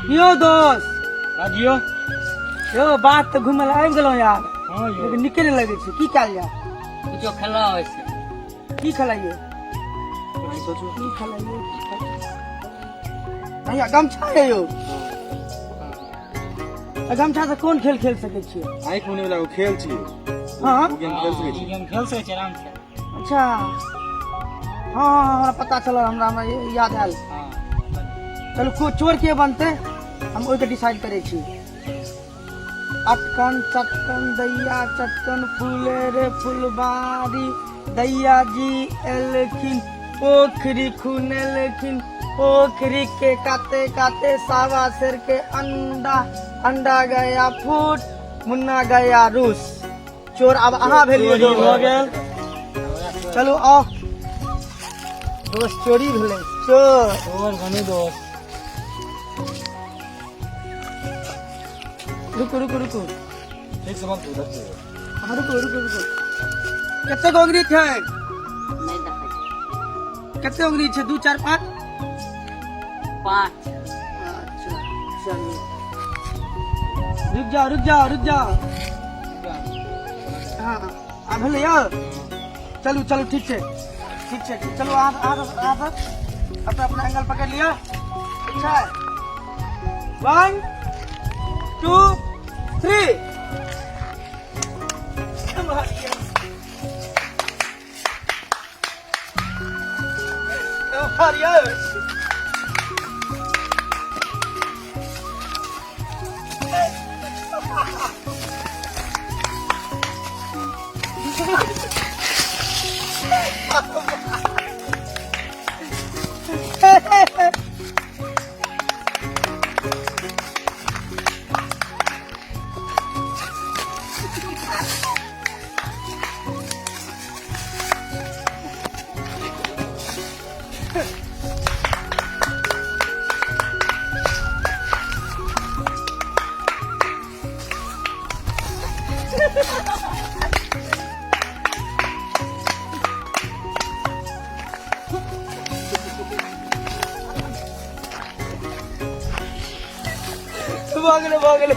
यौ दोस्त। बाजियौ। यौ बात तऽ घुमै लए आबि गेलहुँ यार। हँ यौ। लेकिन नीके नहि लगै छै, की कयल जाय? कुछो खेला होइ छै। की खेलाइए? सोचू। की खेलाइए, की खेलाइए? भैया गमछा है यौ, तऽ गमछा से कोन खेल खेल सकै छियै? आँखि मुनै वाला एगो खेल छियै। हँ। ओ गेम खेल सकै छी। गेम खेल सकै छी आराम से। अच्छा हँ हँ, हमरा पता चलल, हमरा हमरा याद आयल। हँ। चलू, को चोर के बनतै हम ओहिके डिसाइड करै छी। अटकन चटकन दैया चटकन फूले रे फुलबारी, दैया जी एलखिन पोखरी खुनेलखिन, पोखरी के काते काते सावा शेर के अंडा, अंडा गया फूट, मुन्ना गया रूस। चोर आब अहाँ भेलियै। चोरी भऽ गेल। चलू आउ दोस्त, चोरी भेलै चोर। चोर बनू दोस्त। रुकू रुकू रुकू। ठीक से बनतू देखियौ। हाँ, रुकू रुकू रुकू। कतेक अंगुरी छै? नहि देखै छी। कतेक अंगुरी छै? 2 4 5 5। अच्छा चलू, रुक जाओ रुक जाओ रुक जाओ। हाँ आ भेलै यौ। चलू चलू, ठीक छै ठीक छै, ठीक। चलू अहाँ अहाँ अहाँ सब अपना अपना एंगल पकड़ि लिअ। ठीक छै, 1 2 3। भऽ गेलै भऽ गेलै।